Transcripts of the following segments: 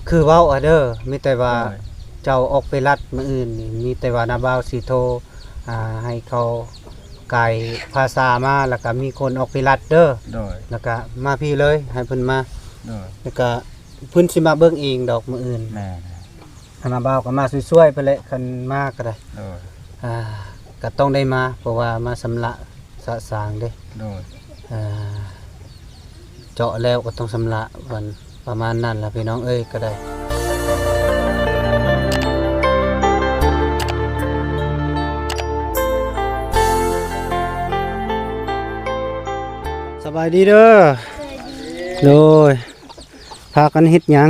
ຄືເວົ້າອະເດີ ມີແຕ່ວ່າ ໂດຍ ເຈົ້າອອກໄປລັດມື້ອື່ນນີ້ ມີແຕ່ວ່ານ້າບ່າວຊິໂທ ອ່າ ໃຫ້ເຂົາກາຍພາສາມາ ແລ້ວກະມີຄົນອອກໄປລັດເດີ ໂດຍ ແລ້ວກະມາພີ້ເລີຍ ໃຫ້ເພິ່ນມາ ໂດຍ ແລ້ວກະເພິ່ນຊິມາເບິ່ງເອງດອກມື້ອື່ນ ແມ່ນ ຄັນວ່າບ່າວກໍມາຊ່ວຍໆ ເພິ່ນແຫຼະ ຄັນມາກໍໄດ້ ໂດຍ ອ່າ ກໍຕ້ອງໄດ້ມາ ເພາະວ່າມາຊຳລະສະສາງເດ້ ໂດຍ ອ່າ ເຈາະແລ້ວກໍຕ້ອງຊຳລະ ປະມານນັ້ນລະພີ່ນ້ອງເອີຍ ກໍໄດ້ ສະບາຍດີເດີ ສະບາຍດີ ໂດຍ ພາກັນເຮັດຫຍັງ?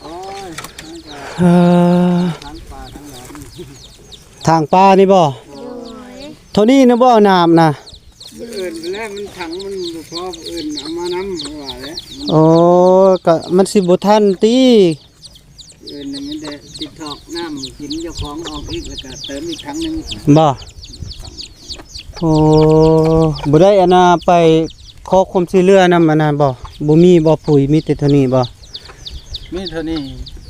ໂອ້ຍ ເອີ ທາງປ່າທາງດອນ ທາງປ່ານີ້ບໍ່? ໂດຍ ເທົ່ານີ້ນະບໍ່ນ້ຳນະ? ເອີ້ນໄປແລ້ວ ມັນຖັງມັນບໍ່ພໍ ເອີ້ນເອົາມານຳ ວ່າແຫຼະ ໂອ້ ກະມັນຊິບໍ່ທັນຕິ? ເອີ້ນມັນແຕ່ຊິຖອກນ້ຳກິນເຈົ້າຂອງອອກອີກ ແລ້ວກະເຕີມອີກຖັງໜຶ່ງ ບໍ່? ໂອ້ ບໍ່ໄດ້ອັນນ່າ ໄປຂໍຄວາມຊ່ວຍເຫຼືອນຳອັນນັ້ນບໍ່? ບໍ່ມີບໍ່? ປຸ໋ຍມີແຕ່ເທົ່ານີ້ບໍ່? ມີເທົ່ານີ້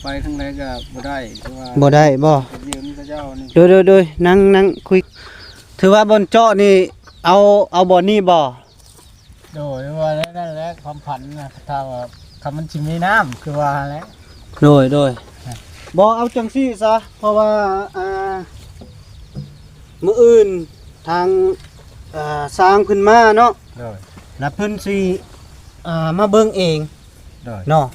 ໄປທາງໃດກໍບໍ່ໄດ້ ຄືວ່າ ບໍ່ໄດ້ບໍ່? ໄປຢືມເຂົາເຈົ້ານີ້ ໂດຍ ໂດຍ ໂດຍ ນັ່ງ ນັ່ງຄຸຍ ຖືວ່າບ່ອນເຈາະນີ້ ເອົາ ເອົາບ່ອນນີ້ບໍ່? ໂດຍ ວ່າແນວນັ້ນແຫຼະ ຄວາມຝັນນະ ຖ້າວ່າ ຄັນມັນຊິມີນ້ຳ ຄືວ່າຫັ້ນແຫຼະ ໂດຍ ໂດຍ ຮະ ບໍ່ ເອົາຈັ່ງຊີ້ຊະ ເພາະວ່າ ອ່າ ມື້ອື່ນທາງ ອ່າ ຊ່າງເພິ່ນມາເນາະ ໂດຍ ແລ້ວເພິ່ນຊິ ອ່າ ມາເບິ່ງເອງ ໂດຍ ເນາະ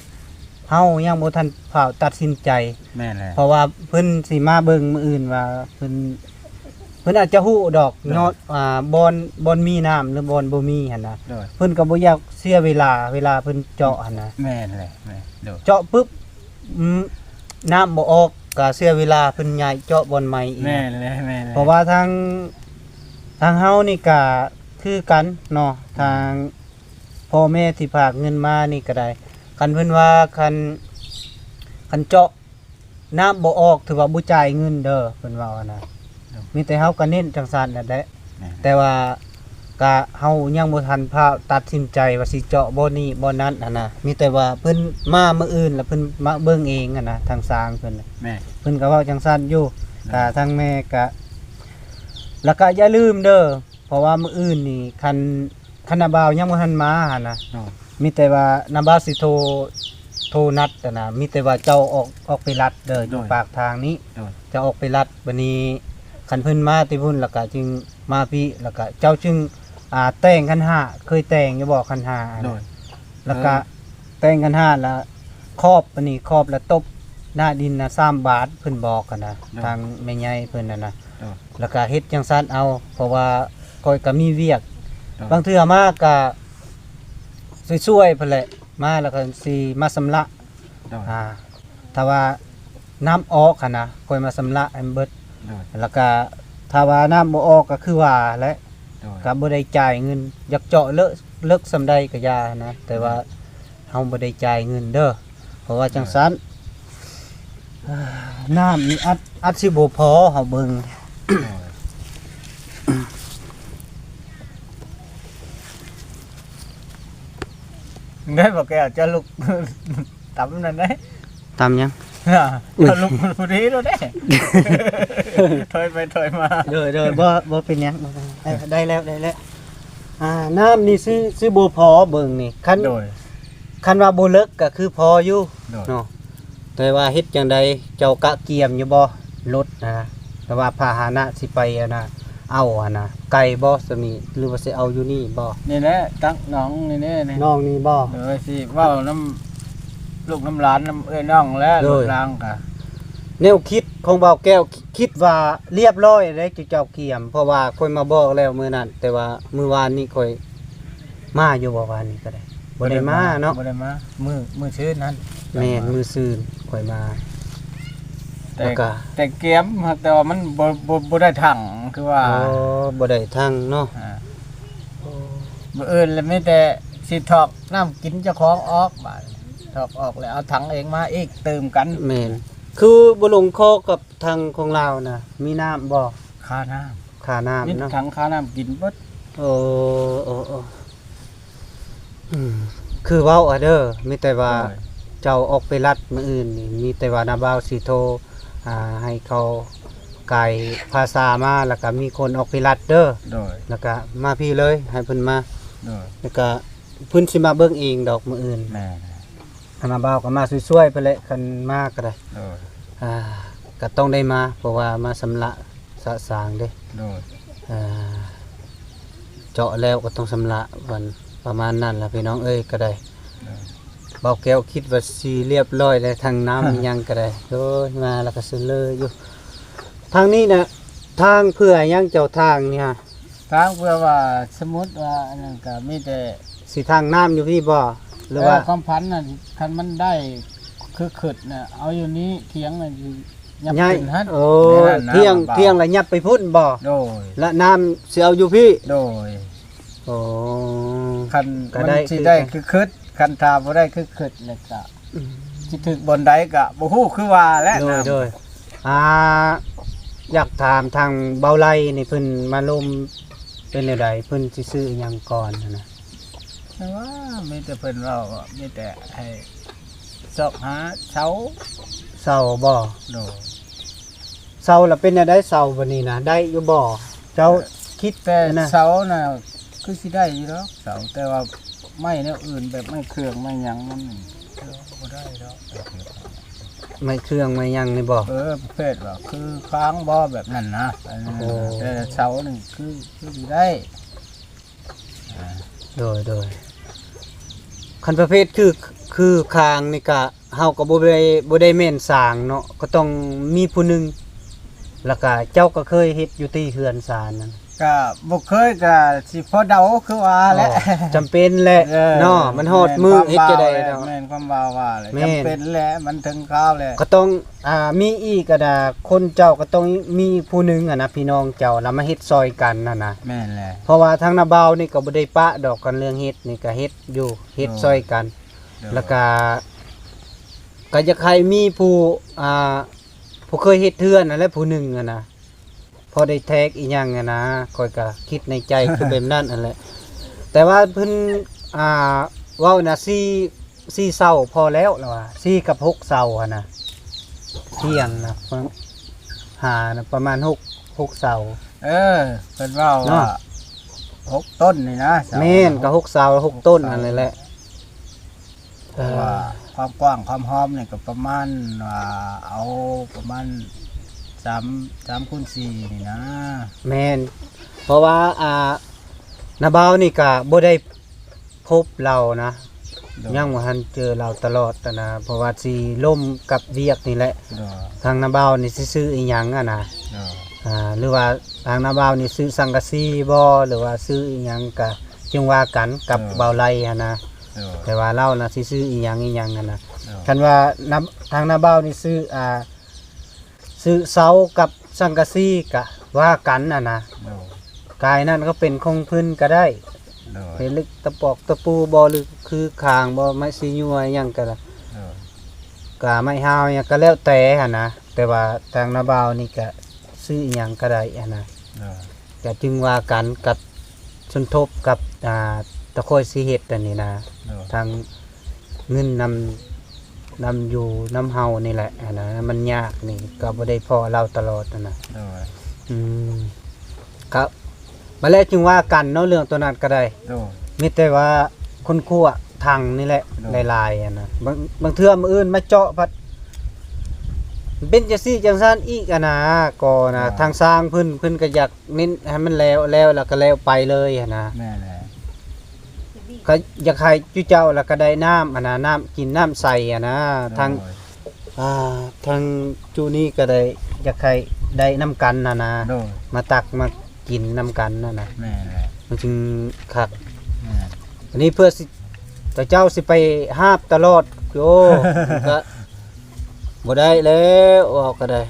ເຮົາຍັງບໍ່ທັນພ້າວຕັດສິນໃຈ ແມ່ນແຫຼະ ເພາະວ່າເພິ່ນຊິມາເບິ່ງມື້ອື່ນວ່າເພິ່ນ ເພິ່ນອາດຈະຮູ້ດອກ ໂດຍ ເນາະ ອ່າ ບ່ອນ ບ່ອນມີນ້ຳ ຫຼື ບ່ອນບໍ່ມີຫັ້ນນະ ໂດຍ ເພິ່ນກໍບໍ່ຢາກເສຍເວລາ ເວລາເພິ່ນເຈາະຫັ້ນນະ ແມ່ນແຫຼະ ແມ່ນ ໂດຍ ເຈາະປຶບ ອືມ ນ້ຳບໍ່ອອກ ກໍເສຍເວລາ ເພິ່ນຍ້າຍເຈາະບ່ອນໃໝ່ອີກ ແມ່ນແຫຼະ ແມ່ນແຫຼະ ເພາະວ່າທາງ ທາງເຮົານີ້ກໍຄືກັນເນາະ ທາງ ພໍ່ແມ່ທີ່ຝາກເງິນມານີ້ກໍໄດ້ ຄັນເພິ່ນວ່າ ຄັນ ຄັນເຈາະນ້ຳບໍ່ອອກ ຖືວ່າບໍ່ຈ່າຍເງິນເດີ ເພິ່ນເວົ້າຫັ້ນນະ ໂດຍ ມີແຕ່ເຮົາກໍເນັ້ນຈັ່ງຊັ້ນນັ້ນແຫຼະ ແມ່ນ ແຕ່ວ່າກະເຮົາຍັງບໍ່ທັນພ້າວຕັດສິນໃຈວ່າຊິເຈາະບ່ອນນີ້ບ່ອນນັ້ນຫັ້ນນະ ມີແຕ່ວ່າເພິ່ນມາມື້ອື່ນ ແລ້ວເພິ່ນມາເບິ່ງເອງຫັ້ນນະ ທາງຊ່າງເພິ່ນນະ ແມ່ນ ເພິ່ນກໍເວົ້າຈັ່ງຊັ້ນຢູ່ ໂດຍ ກະທາງແມ່ກະ ແລ້ວກະຢ່າລືມເດີ ເພາະວ່າມື້ອື່ນນີ້ ຄັນ ຄັນນ້າບ່າວຍັງບໍ່ທັນມາຫັ້ນນະ ໂດຍ ມີແຕ່ວ່ານ້າບ່າວຊິໂທ ໂທນັດຫັ້ນນະ ມີແຕ່ວ່າເຈົ້າອອກ ອອກໄປລັດເດີ ໂດຍ ຢູ່ປາກທາງນີ້ ໂດຍ ເຈົ້າອອກໄປລັດ ບາດນີ້ຄັນເພິ່ນມາແຕ່ພຸ້ນ ແລ້ວກະຈຶ່ງມາພີ້ ແລ້ວກະເຈົ້າຈຶ່ງ ອ່າ ແຕ່ງຂັນຫ້າ ເຄີຍແຕ່ງຢູ່ບໍ່ ຂັນຫ້າ ໂດຍ ແລ້ວກະ ເອີ ແຕ່ງຂັນຫ້າ ແລ້ວຄອບ ບາດນີ້ຄອບ ແລ້ວຕົບໜ້າດິນນະ ສາມບາດ ເພິ່ນບອກຫັ້ນນະ ໂດຍ ທາງແມ່ໃຫຍ່ເພິ່ນຫັ້ນນະ ໂດຍ ແລ້ວກະເຮັດຈັ່ງຊັ້ນເອົາ ເພາະວ່າຂ້ອຍກະມີວຽກ ໂດຍ ບາງເທື່ອມາກະຊ່ວຍໆ ເພິ່ນແຫຼະ ມາແລ້ວກະຊິມາຊຳລະ ໂດຍ ອ່າ ຖ້າວ່ານ້ຳອອກຫັ້ນນະ ຂ້ອຍມາຊຳລະໃຫ້ມັນເບິດ ໂດຍ ແລ້ວກະຖ້າວ່ານ້ຳບໍ່ອອກກໍຄືວ່າແຫຼະ ໂດຍ ກໍບໍ່ໄດ້ຈ່າຍເງິນ ຢາກເຈາະເລິກ ເລິກສ່ຳໃດກໍຢ່ານະ ແຕ່ວ່າ ໂດຍ ເຮົາບໍ່ໄດ້ຈ່າຍເງິນເດີ ເພາະວ່າຈັ່ງຊັ້ນ ໂດຍ ນ້ຳນີ້ອາດ ອາດຊິບໍ່ພໍ ເຮົາເບິ່ງ ໂດຍ ໄດ້ບໍ່ແກ້ວ ຈະລຸກ ຕຳນັ້ນໄດ້ ຕຳຫຍັງ? ອາ ອຸ້ຍ ເອົາລົງມາພໍດີໂລດເດ້ ຖອຍໄປຖອຍມາ ໂດຍ ໂດຍ ບໍ່ ບໍ່ເປັນຫຍັງ ບໍ່ເປັນຫຍັງ ເອີ ໄດ້ແລ້ວ ໄດ້ແລ້ວ ອ່າ ນ້ຳນີ້ຊິ ຊິບໍ່ພໍເບິ່ງນີ້ ຄັນ ໂດຍ ຄັນວ່າບໍ່ເລິກກໍຄືພໍຢູ່ ໂດຍ ເນາະ ແຕ່ວ່າເຮັດຈັ່ງໃດ ເຈົ້າກະກຽມຢູ່ບໍ່ ລົດນະ? ແຕ່ວ່າພາຫະນະຊິໄປອັນນະ ເອົາຫັ້ນນະ ໄກບໍ່ສ່ຳນີ້ ຫຼືວ່າຊິເອົາຢູ່ນີ້ບໍ່? ນີ້ແຫຼະ ຕັກໜອງນີ້ແຫຼະ ນີ້ ໜອງນີ້ບໍ່? ໂດຍ ຊິເວົ້ານຳລູກນຳຫຼານ ນຳເອື້ອຍນ້ອງແຫຼະ ໂດຍ ລົດລາງກະ ແນວຄິດຂອງບ່າວແກ້ວ ຄິດວ່າລຽບຮ້ອຍເດ້ ເຈົ້າກຽມ ເພາະວ່າຂ້ອຍມາບອກແລ້ວມື້ນັ້ນ ແຕ່ວ່າມື້ວານນີ້ຂ້ອຍ ມາຢູ່ບໍ່ວານນີ້ກໍໄດ້? ບໍ່ໄດ້ມາເນາະ ບໍ່ໄດ້ມາ ມື້ ມື້ຊືນນັ້ນ ແມ່ນ ມື້ຊືນຂ້ອຍມາ ແຕ່ ແລ້ວກໍ ແຕ່ກຽມ ແຕ່ວ່າມັນບໍ່ ບໍ່ ບໍ່ໄດ້ຖັງ ຄືວ່າ ອໍ ບໍ່ໄດ້ຖັງເນາະ ອາ ມື້ອື່ນລະມີແຕ່ຊິຖອກນ້ຳກິນເຈົ້າຂອງອອກ ບາດຖອກອອກແລ້ວເອົາຖັງເອງມາອີກຕື່ມກັນ ແມ່ນ ຄືບໍ່ລົງຄໍກັບຖັງຂອງລາວນະ ມີນ້ຳບໍ່? ຄານ້ຳ ຄານ້ຳເນາະ ມີແຕ່ຖັງຄານ້ຳກິນເບິດ ໂອ້ ໂອ້ ໂອ້ ອືມ ຄືເວົ້າອະເດີ ມີແຕ່ວ່າ ໂດຍ ເຈົ້າອອກໄປລັດມື້ອື່ນນີ້ ມີແຕ່ວ່ານ້າບ່າວຊິໂທ ອ່າ ໃຫ້ເຂົາກາຍພາສາມາ ແລ້ວກໍມີຄົນອອກໄປລັດເດີ ໂດຍ ແລ້ວກໍມາພີ້ເລີຍ ໃຫ້ເພິ່ນມາ ໂດຍ ແລ້ວກໍເພິ່ນຊິມາເບິ່ງເອງດອກມື້ອື່ນ ແມ່ນ ຄັນວ່າບ່າວກໍມາຊ່ວຍໆ ໄປແຫຼະ ຄັນມາກໍໄດ້ ໂດຍ ອ່າ ກໍຕ້ອງໄດ້ມາ ເພາະວ່າມາຊຳລະສະສາງເດ້ ໂດຍ ອ່າ ເຈາະແລ້ວກໍຕ້ອງຊຳລະ ປະມານນັ້ນລະ ພີ່ນ້ອງເອີຍ ກໍໄດ້ ໂດຍ ບ່າວແກ້ວຄິດວ່າຊິລຽບລ້ອຍແລ້ວ ທັງນ້ຳ ອີ່ຫຍັງກໍໄດ້ ໂດຍ ມາແລ້ວກໍສະເລີຢູ່ ທາງນີ້ນະ ທາງເພື່ອຫຍັງເຈົ້າ ທາງນີ້ຫະ? ທາງເພື່ອວ່າ ສົມມຸດວ່າອັນນັ້ນກໍມີແຕ່ ຊິທາງນ້ຳຢູ່ພີ້ບໍ່ ຫຼືວ່າ ເອີ ຄວາມຝັນນັ້ນ ຄັນມັນໄດ້ຄືຄິດນະ ເອົາຢູ່ນີ້ ຖຽງນະ ຍັບຂຶ້ນຫັ້ນ ໂອ້ ຖຽງ ຖຽງລະຍັບໄປພຸ້ນບໍ່? ໂດຍ ລະນ້ຳຊິເອົາຢູ່ພີ້ ໂດຍ ໂອ້ ຄັນມັນຊິໄດ້ຄືຄິດ ຄັນຖ້າບໍ່ໄດ້ຄືຄິດແລ້ວກະ ອືມ ຊິຖືກບ່ອນໃດກະບໍ່ຮູ້ ຄືວ່າແຫຼະ ໂດຍ ນ້ຳ ໂດຍ ອ່າ ຢາກຖາມທາງເບົາໄລນີ້ ເພິ່ນມາລົມເປັນແນວໃດ? ເພິ່ນຊິຊື້ອີ່ຫຍັງກ່ອນຫັ້ນນະ? ແຕ່ວ່າມີແຕ່ເພິ່ນເວົ້າ ມີແຕ່ໃຫ້ຊອກຫາເຊົ່າ ເຊົ່າບໍ່? ໂດຍ ເຊົ່າລະເປັນແນວໃດ ເຊົ່າບັດນີ້ນະ ໄດ້ຢູ່ບໍ່? ເຈົ້າຄິດແຕ່ເຊົ່ານະ ຄືຊິໄດ້ຢູ່ດອກເຊົ່າ ແຕ່ວ່າໄມ້ແນວອື່ນ ແບບໄມ້ເຄື່ອງໄມ້ຫຍັງ ມັນບໍ່ໄດ້ດອກ ໄມ້ເຄື່ອງໄມ້ຫຍັງນີ້ບໍ່? ເອີ ປະເພດວ່າຄືຄາງບໍ່ ແບບນັ້ນນະ ໂອ້ ແຕ່ເຊົ່ານີ້ຄື ຄືຊິໄດ້ ໂດຍ ໂດຍ ຄັນປະເພດຄື ຄືຄາງນີ້ກະ ເຮົາກໍບໍ່ໄດ້ ບໍ່ໄດ້ແມ່ນສ້າງເນາະ ກໍຕ້ອງມີຜູ້ໜຶ່ງ ແລ້ວກະເຈົ້າກໍເຄີຍເຮັດຢູ່ຕິເຮືອນຊານນັ້ນ? ກະບໍ່ເຄີຍ ກະຊິພໍເດົາຄືວ່າແຫຼະ ອໍ ຈຳເປັນແຫຼະ ເອີ ເນາະ ມັນຮອດມື້ເຮັດຈັ່ງໃດເນາະ ແມ່ນຄວາມວ່າວ່າແຫຼະ ແມ່ນ ຈຳເປັນແຫຼະ ມັນເຖິງຄາວແຫຼະ ກໍຕ້ອງ ອ່າ ມີອີກ ອັນນ່າ ຄົນເຈົ້າກໍຕ້ອງມີຜູ້ໜຶ່ງ ອັນນ່າ ພີ່ນ້ອງເຈົ້າລະມາເຮັດຊ່ອຍກັນຫັ້ນນະ ແມ່ນແຫຼະ ເພາະວ່າທາງນ້າບ່າວນີ້ກໍບໍ່ໄດ້ປະດອກ ຄັນເລື່ອງເຮັດນີ້ກໍເຮັດຢູ່ ເຮັດ ໂດຍ ຊ່ອຍກັນ ໂດຍ ແລ້ວກະ ກໍຢາກໃຫ້ມີຜູ້ ອ່າ ຜູ້ເຄີຍເຮັດເຮືອນຫັ້ນແຫຼະ ຜູ້ໜຶ່ງຫັ້ນນະ ພໍໄດ້ແທກອີ່ຫຍັງຫັ້ນນະ ຂ້ອຍກໍຄິດໃນໃຈຄືແບບນັ້ນຫັ້ນແຫຼະ ແຕ່ວ່າເພິ່ນ ອ່າ ເວົ້ານະ ສີ່ ສີ່ເສົາພໍແລ້ວລະວ່າ ສີ່ກັບຫົກເສົາຫັ້ນນະ ທ່ຽງນະ ຫານະ ປະມານຫົກ ຫົກເສົາ ເອີ ເພິ່ນເວົ້າວ່າ ເນາະ ຫົກຕົ້ນນີ້ນະ ເສົາ ແມ່ນ ກໍຫົກເສົາ ຫົກຕົ້ນຫັ້ນແຫຼະ ເອີ ເພາະວ່າຄວາມກວ້າງຄວາມຮອມນີ້ກໍປະມານວ່າ ເອົາປະມານສາມ ສາມຄູນສີ່ນີ້ນະ ແມ່ນ ເພາະວ່າ ອ່າ ນ້າບ່າວນີ້ກະບໍ່ໄດ້ພົບລາວນະ ໂດຍ ຍັງບໍ່ທັນເຈີລາວຕະຫຼອດຫັ້ນນະ ເພາະວ່າຊິລົມກັບວຽກນີ້ແຫຼະ ໂດຍ ທາງນ້າບ່າວນີ້ຊິຊື້ອີ່ຫຍັງຫັ້ນນະ ໂດຍ ອ່າ ຫຼືວ່າທາງນ້າບ່າວນີ້ຊື້ສັງກະສີບໍ່ ຫຼືວ່າຊື້ອີ່ຫຍັງກະ ຈຶ່ງວ່າກັນກັບ ໂດຍ ເບົາໄລຫັ້ນນະ ໂດຍ ແຕ່ວ່າລາວນະຊິຊື້ອີ່ຫຍັງອີ່ຫຍັງຫັ້ນນະ ໂດຍ ຄັນວ່ານຳ ທາງນ້າບ່າວນີ້ຊື້ ອ່າ ຊື້ເສົາກັບສັງກະສີກະວ່າກັນຫັ້ນນະ ໂດຍ ກາຍນັ້ນກໍເປັນຂອງເພິ່ນກໍໄດ້ ໂດຍ ເປັນເຫຼັກຕະປອກຕະປູບໍ່ ຫຼືຄືຄາງບໍ່ ໄມ້ສີຍົວຫຍັງກໍໄດ້ ໂດຍ ກະໄມ້ຮາວຫຍັງກໍແລ້ວແຕ່ຫັ້ນນະ ແຕ່ວ່າທາງນ້າບ່າວນີ້ກະຊື້ອີ່ຫຍັງກໍໄດ້ຫັ້ນນະ ໂດຍ ກະຈຶ່ງວ່າກັນກັບສົມທົບກັບ ອ່າ ຕະຂ້ອຍຊິເຮັດອັນນີ້ນະ ໂດຍ ທາງເງິນນຳ ນຳຢູ່ນຳເຮົານີ້ແຫຼະຫັ້ນນະ ມັນຍາກນີ້ກໍບໍ່ໄດ້ພໍ້ລາວຕະຫຼອດຫັ້ນນະ ໂດຍ ອືມ ກໍ ມາແລ້ວຈຶ່ງວ່າກັນເນາະ ເລື່ອງໂຕນັ້ນກໍໄດ້ ໂດຍ ມີແຕ່ວ່າຄົ້ນຄວ້າທາງນີ້ແຫຼະ ໂດຍ ຫຼາຍໆຫັ້ນນະ ບາງ ບາງເທື່ອມື້ອື່ນມາເຈາະພັດ ເປັນຈັ່ງຊີ້ຈັ່ງຊັ້ນອີກຫັ້ນນະ ກໍນະ ໂດຍ ທາງຊ່າງເພິ່ນ ເພິ່ນກໍຢາກເນັ້ນໃຫ້ມັນແລ້ວ ແລ້ວ ແລ້ວກໍແລ້ວໄປເລີຍຫັ້ນນະ ແມ່ນແຫຼະ ກໍຢາກໃຫ້ຈຸເຈົ້າລະກໍໄດ້ນ້ຳຫັ້ນນະ ນ້ຳກິນນ້ຳໃຊ້ຫັ້ນນະ ໂດຍ ທາງ ອ່າ ທາງຈຸນີ້ກໍໄດ້ ຢາກໃຫ້ໄດ້ນຳກັນຫັ້ນນະ ໂດຍ ມາຕັກມາກິນນຳກັນຫັ້ນນະ ແມ່ນແຫຼະ ມັນຈຶ່ງຄັກ ແມ່ນ ອັນນີ້ເພື່ອຊິ ເຈົ້າຊິໄປຫາບຕະຫຼອດ ໂອ້ ມັນກໍບໍ່ໄດ້ແລ້ວ ເວົ້າກໍໄດ້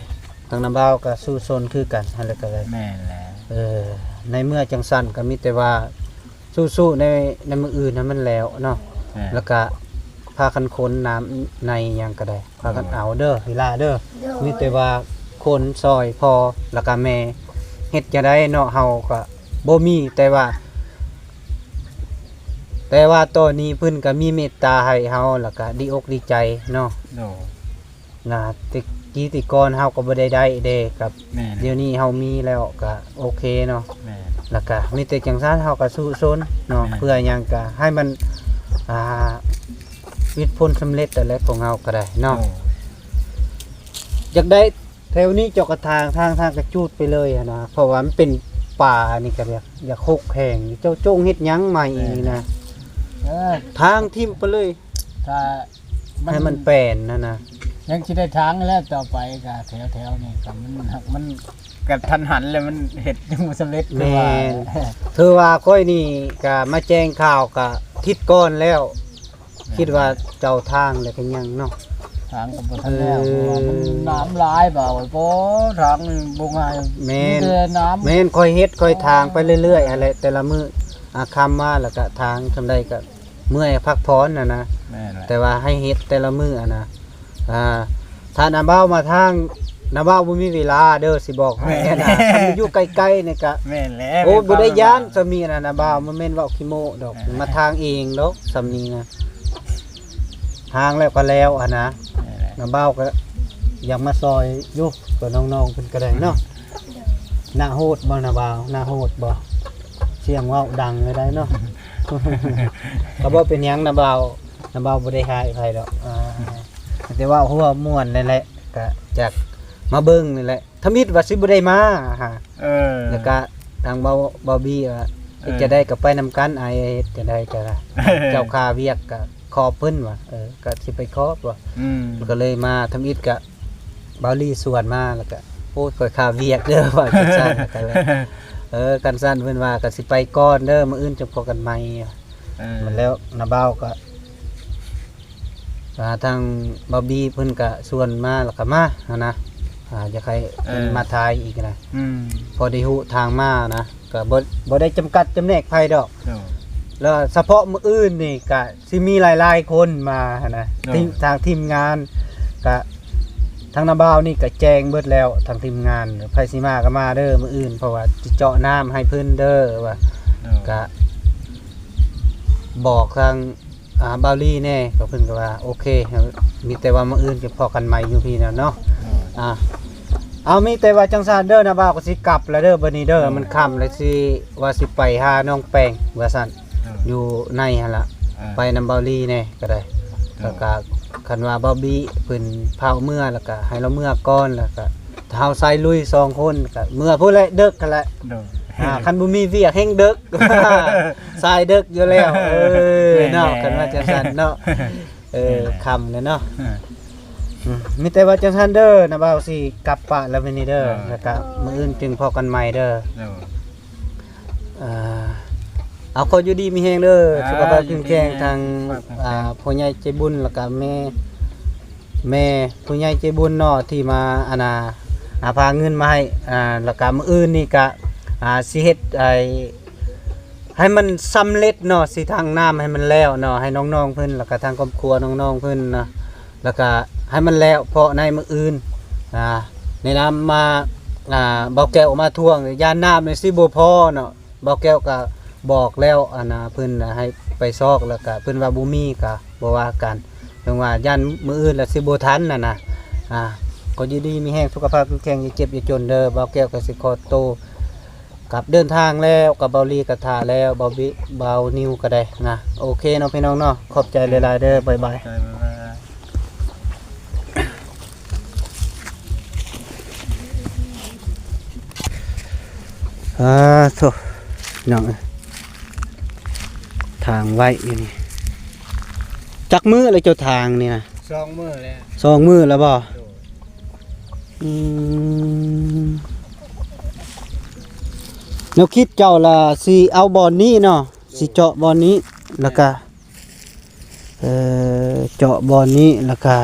ທາງນ້າບ່າວກໍສູ້ຊົນຄືກັນ ຫັ້ນແຫຼະກໍໄດ້ ແມ່ນແຫຼະ ເອີ ໃນເມື່ອຈັ່ງຊັ້ນກໍມີແຕ່ວ່າ ສູ້ໆ ໃນ ໃນມື້ອື່ນໃຫ້ມັນແລ້ວເນາະ ແມ່ນ ແລ້ວກະພາກັນຂົນນ້ຳໃນຫຍັງກະໄດ້ ພາກັນເອົາເດີ ເວລາເດີ ໂດຍ ມີແຕ່ວ່າຂົນຊ່ອຍພໍ່ ແລ້ວກະແມ່ ເຮັດຈັ່ງໃດເນາະ ເຮົາກະບໍ່ມີ ແຕ່ວ່າ ແຕ່ວ່າຕອນນີ້ເພິ່ນກໍມີເມດຕາໃຫ້ເຮົາ ແລ້ວກໍດີອົກດີໃຈເນາະ. ໂດຍ. ນະ ແຕ່ກີ້ແຕ່ກ່ອນເຮົາກໍບໍ່ໄດ້ໄດ້ເດ້ ກັບ ແມ່ນ ດຽວນີ້ເຮົາມີແລ້ວກໍໂອເຄເນາະ. ແມ່ນ. ແລ້ວກໍມີແຕ່ຈັ່ງຊັ້ນ ເຮົາກໍສູ້ຊົນເນາະ. ແມ່ນ. ເພື່ອຫຍັງກໍໃຫ້ມັນ ອ່າ ຫວັງຜົນສຳເລັດນັ້ນແຫຼະ ຂອງເຮົາກໍໄດ້ເນາະ. ໂດຍ. ຢາກໄດ້ແຖວນີ້ເຈົ້າກໍຖາງ ທາງ ທາງກະຈູດໄປເລີຍຫັ້ນນະ ເພາະວ່າມັນເປັນປ່ານີ້ກໍຢາກ ຢາກຮົກແຮງ. ເຈົ້າຈົ່ງເຮັດຫຍັງໃໝ່ນີ້ນະ. ເອີ ທາງຖິ້ມໄປເລີຍ ຖ້າ ໃຫ້ມັນແປນຫັ້ນນະ. ຍັງຊິໄດ້ທາງແລ້ວ ຕໍ່ໄປກະແຖວໆນີ້ກະມັນ ມັນກະທັນຫັນແລ້ວ ມັນເຮັດຍັງບໍ່ສຳເລັດ. ແມ່ນ. ຄືວ່າຂ້ອຍນີ້ກະມາແຈ້ງຂ່າວກະທິດກ່ອນແລ້ວ. ແມ່ນ. ຄິດວ່າເຈົ້າທາງແລ້ວກະຍັງເນາະ. ທາງກໍບໍ່ທັນແລ້ວ ເອີ ເພາະວ່າມັນນ້ຳຫຼາຍ ບ່າວ ໂອ້ ທາງນີ້ບໍ່ງ່າຍ. ແມ່ນ. ມີແຕ່ນ້ຳ. ແມ່ນ. ຂ້ອຍເຮັດ ຂ້ອຍທາງໄປເລື້ອຍໆຫັ້ນແຫຼະ ແຕ່ລະມື້ ອາ ຄ່ຳມາແລ້ວກະທາງ ຊ່ຳໃດກະ ເມື່ອຍພັກຜ່ອນຫັ້ນນະ. ແມ່ນແຫຼະ. ແຕ່ວ່າໃຫ້ເຮັດແຕ່ລະມື້ຫັ້ນນະ. ອ່າ ຖ້ານ້າບ່າວມາທາງ ນ້າບ່າວບໍ່ມີເວລາເດີ ຊິບອກໃຫ້ຫັ້ນນະ. ແມ່ນ. ຄັນຢູ່ໃກ້ໆນີ້ກະ ແມ່ນແຫຼະ ໂອ້ ບໍ່ໄດ້ຢ້ານຊ່ຳນີ້ນະ ນ້າບ່າວ ບໍ່ແມ່ນເວົ້າຂີ້ໂມ້ດອກ. ເອີ ມາທາງເອງດອກຊ່ຳນີ້ນະ ທາງແລ້ວກໍແລ້ວຫັ້ນນະ. ແມ່ນແຫຼະ. ນ້າບ່າວກໍຢາກມາຊ່ອຍຢູ່ ກໍນ້ອງໆເພິ່ນກໍໄດ້ເນາະ. ໜ້າໂຫດບໍ່ນ້າບ່າວ ໜ້າໂຫດບໍ່? ສຽງເວົ້າດັງເລີຍໄດ໋ເນາະ. ກໍບໍ່ເປັນຫຍັງ ນ້າບ່າວ ນ້າບ່າວບໍ່ໄດ້ຮ້າຍໃຜດອກ. ອ່າ ແຕ່ວ່າຫົວມ່ວນນັ້ນແຫຼະ ກະຢາກມາເບິ່ງນີ້ແຫຼະ. ທຳອິດວ່າຊິບໍ່ໄດ້ມາຫາ. ເອີ ແລ້ວກະທາງເບົາ ເບົາບີວ່າ ເອີ ເຮັດຈັ່ງໃດກໍໄປນຳກັນ ອ້າຍເຮັດຈັ່ງໃດກໍໄດ້ ເຈົ້າຄາວຽກກໍຂອບເພິ່ນວ່າ ເອີ ກໍຊິໄປຂອບວ່າ. ອືມ ກໍເລີຍມາ. ທຳອິດກະ ເບົາລີຊວນມາ ແລ້ວກະ ໂອ້ຍ ຂ້ອຍຄາວຽກເດີ ວ່າຈັ່ງຊັ້ນ. ແລ້ວກະເລີຍ ເອີ ຄັນຊັ້ນເພິ່ນວ່າ ກໍຊິໄປກ່ອນເດີ ມື້ອື່ນຈັ່ງພໍ້ກັນໃໝ່. ເອີ ມັນແລ້ວ ນ້າບ່າວກໍ ອ່າ ທາງບອບບີ້ເພິ່ນກະຊວນມາ ແລ້ວກະມາຫັ້ນນະ. ອ່າ ຢາກໃຫ້ເພິ່ນ ເອີ ມາຖ່າຍອີກນະ. ອືມ ພໍໄດ້ຮູ້ທາງມານະ ກະບໍ່ ບໍ່ໄດ້ຈຳກັດຈຳແນກໃຜດອກ. ໂດຍ ແລ້ວສະເພາະມື້ອື່ນນີ້ກະຊິມີຫຼາຍໆຄົນມາຫັ້ນນະ. ໂດຍ ທີມ ທາງທີມງານກະ ທາງນ້າບ່າວນີ້ກະແຈ້ງເບິດແລ້ວ ທາງທີມງານ ໃຜຊິມາກະມາເດີມື້ອື່ນ ເພາະວ່າຊິເຈາະນ້ຳໃຫ້ເພິ່ນເດີວ່າ. ໂດຍ ກະບອກທາງ ອ່າ ບ່າວລີແດ່ ກໍເພິ່ນກໍວ່າໂອເຄ ມີແຕ່ວ່າມື້ອື່ນຈະພໍ້ກັນໃໝ່ຢູ່ພີ້ນະເນາະ. ໂດຍ ອ່າ ເອົາ ມີແຕ່ວ່າຈັ່ງຊັ້ນເດີ ນ້າບ່າວກໍຊິກັບແລ້ວເດີ ບັດນີ້ເດີ. ໂດຍ ມັນຄ່ຳແລ້ວ ຊິວ່າຊິໄປຫານ້ອງແປ້ງວ່າຊັ້ນ. ໂດຍ ຢູ່ໃນຫັ້ນລະ. ເອີ ໄປນຳບ່າວລີແດ່ກໍໄດ້. ໂດຍ ແລ້ວກໍຄັນວ່າບອບບີ້ເພິ່ນພາເມືອ ແລ້ວກໍໃຫ້ລາວເມືອກ່ອນ ແລ້ວກໍ ເຮົາສາຍລຸຍສອງຄົນກໍເມືອພຸ້ນແຫຼະ ເດິກຫັ້ນແຫຼະ. ໂດຍ ອ່າ ຄັນບໍ່ມີວຽກແຮ່ງເດິກ ສາຍເດິກຢູ່ແລ້ວ. ເອີ ແມ່ນ ເນາະ ແມ່ນ ຄັນວ່າຈັ່ງຊັ້ນເນາະ. ເອີ ແມ່ນ ຄ່ຳແລ້ວເນາະ. ເອີ ອືມ ມີແຕ່ວ່າຈັ່ງຊັ້ນເດີ ນ້າບ່າວຊິກັບປະແລ້ວມື້ນີ້ເດີ. ເອີ ແລ້ວກໍມື້ອື່ນຈຶ່ງພໍ້ກັນໃໝ່ເດີ. ໂດຍ ອ່າ ເອົາ ຂໍຢູ່ດີມີແຮງເດີ. ອ່າ ສຸຂະພາບເຂັ້ມແຂງ ຢູ່ດີມີແຮງ ທາງ ສຸຂະພາບເຂັ້ມແຂງ ອ່າ ຜູ້ໃຫຍ່ໃຈບຸນ ແລ້ວກໍແມ່ ແມ່ຜູ້ໃຫຍ່ໃຈບຸນເນາະ ທີ່ມາ ອັນນ່າ ອ່າ ພາເງິນມາໃຫ້. ອ່າ ແລ້ວກະມື້ອື່ນນີ້ກະ ອ່າ ຊິເຮັດ ໄອ້ ໃຫ້ມັນສຳເລັດເນາະ ຊິຖັງນ້ຳໃຫ້ມັນແລ້ວເນາະ ໃຫ້ນ້ອງໆເພິ່ນ ແລ້ວກະທາງຄອບຄົວນ້ອງໆເພິ່ນເນາະ ແລ້ວກະໃຫ້ມັນແລ້ວ ເພາະໃນມື້ອື່ນ ອ່າ ໃນນາມມາ ອ່າ ບ່າວແກ້ວມາທວງ ຢ້ານນ້ຳນີ້ຊິບໍ່ພໍເນາະ. ບ່າວແກ້ວກະບອກແລ້ວ ອັນນ່າ ເພິ່ນໃຫ້ໄປຊອກ ແລ້ວກະເພິ່ນວ່າບໍ່ມີ ກະບໍ່ວ່າກັນ ເຖິງວ່າຢ້ານມື້ອື່ນລະຊິບໍ່ທັນຫັ້ນນະ. ອ່າ ຂໍຢູ່ດີມີແຮງ ສຸຂະພາບເຂັ້ມແຂງ ຢ່າເຈັບຢ່າຈົນເດີ. ບ່າວແກ້ວກະຊິຂໍໂຕກັບເດີນທາງແລ້ວ ກັບບ່າວລີກະຖ້າແລ້ວ ບ່າວບິ ບ່າວນິວກະໄດ້ນະ. ໂອເຄເນາະ ພີ່ນ້ອງເນາະ ຂອບໃຈຫຼາຍໆເດີ ບາຍບາຍ. ອາໂທ້ ພີ່ນ້ອງເອີຍ ທາງໄວ້ຢູ່ນີ້ ຈັກມື້ແລ້ວເຈົ້າທາງນີ້ນະ? ສອງມື້ແລ້ວ. ສອງມື້ແລ້ວບໍ່? ໂດຍ. ອືມ ແນວຄິດເຈົ້າລະຊິເອົາບ່ອນນີ້ເນາະ ໂດຍ ຊິເຈາະບ່ອນນີ້ ແລ້ວກະ ເອີ ເຈາະບ່ອນນີ້ ແລ້ວກະ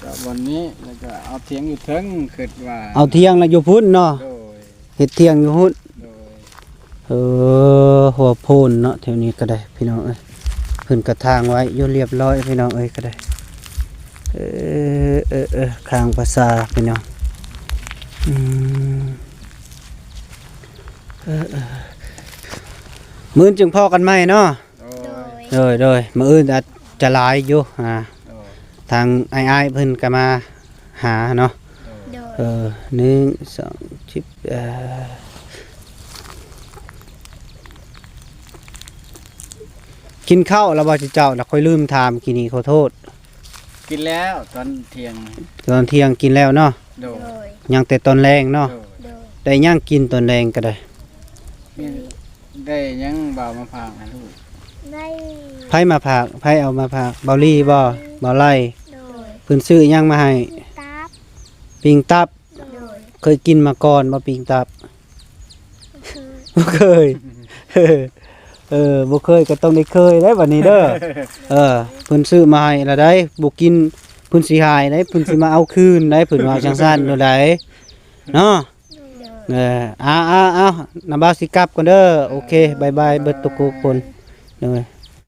ເຈາະບ່ອນນີ້ ແລ້ວກະເອົາຖຽງຢູ່ເທິງ ຄິດວ່າ ເອົາຖຽງລະຢູ່ພຸ້ນເນາະ. ໂດຍ. ເຮັດຖຽງຢູ່ພຸ້ນ. ໂດຍ. ເອີ ຫົວໂພນເນາະ ແຖວນີ້ກໍໄດ້ ພີ່ນ້ອງເອີຍ ເພິ່ນກະຖາງໄວ້ຢູ່ລຽບຮ້ອຍ ພີ່ນ້ອງເອີຍ ກໍໄດ້. ເອີ ເອີ ເອີ ຂ້າງພາສາ ພີ່ນ້ອງ. ອືມ ເອີ ເອີ ມື້ອື່ນຈຶ່ງພໍ້ກັນໃໝ່ເນາະ. ໂດຍ. ໂດຍ ໂດຍ ມື້ອື່ນອາດຈະຫຼາຍຢູ່ ອ່າ ໂດຍ ທາງອ້າຍໆເພິ່ນກໍມາຫາເນາະ ໂດຍ ໂດຍ ເອີ ໜຶ່ງ ສອງ ສິບ ເອີ ກິນເຂົ້າແລ້ວບໍ່ເຈົ້າ? ລະຂ້ອຍລືມຖາມກີ້ນີ້ ຂໍໂທດ. ກິນແລ້ວຕອນທ່ຽງ. ຕອນທ່ຽງກິນແລ້ວເນາະ? ໂດຍ ໂດຍ ຍັງແຕ່ຕອນແລງເນາະ? ໂດຍ ໂດຍ ໄດ້ຫຍັງກິນຕອນແລງກໍໄດ້? ມີ ໄດ້ຫຍັງບ່າວມາຝາກໃຫ້ລູກ? ໄດ້ ໃຜມາຝາກ? ໃຜເອົາມາຝາກ? ບ່າວລີບໍ່? ບ່າວໄລ? ໂດຍ ເພິ່ນຊື້ຫຍັງມາໃຫ້? ປີ້ງຕັບ ປີ້ງຕັບ? ໂດຍ ເຄີຍກິນມາກ່ອນບໍ່ປີ້ງຕັບ? ບໍ່ເຄີຍ ບໍ່ເຄີຍ ເອີ ບໍ່ເຄີຍກໍຕ້ອງໄດ້ເຄີຍໄດ໋ບັດນີ້ເດີ ເອີ ເພິ່ນຊື້ມາໃຫ້ລະໄດ໋ ບໍ່ກິນເພິ່ນຊິຫາຍໄດ໋ ເພິ່ນຊິມາເອົາຄືນໄດ໋ ເພິ່ນວ່າຈັ່ງຊັ້ນໂດໃດເນາະ ໂດຍ ເອີ ເອົາໆໆ ນ້າບ່າວຊິກັບກ່ອນເດີ ໂອເຄ ບາຍບາຍເບິດທຸກຄົນ ໂດຍ.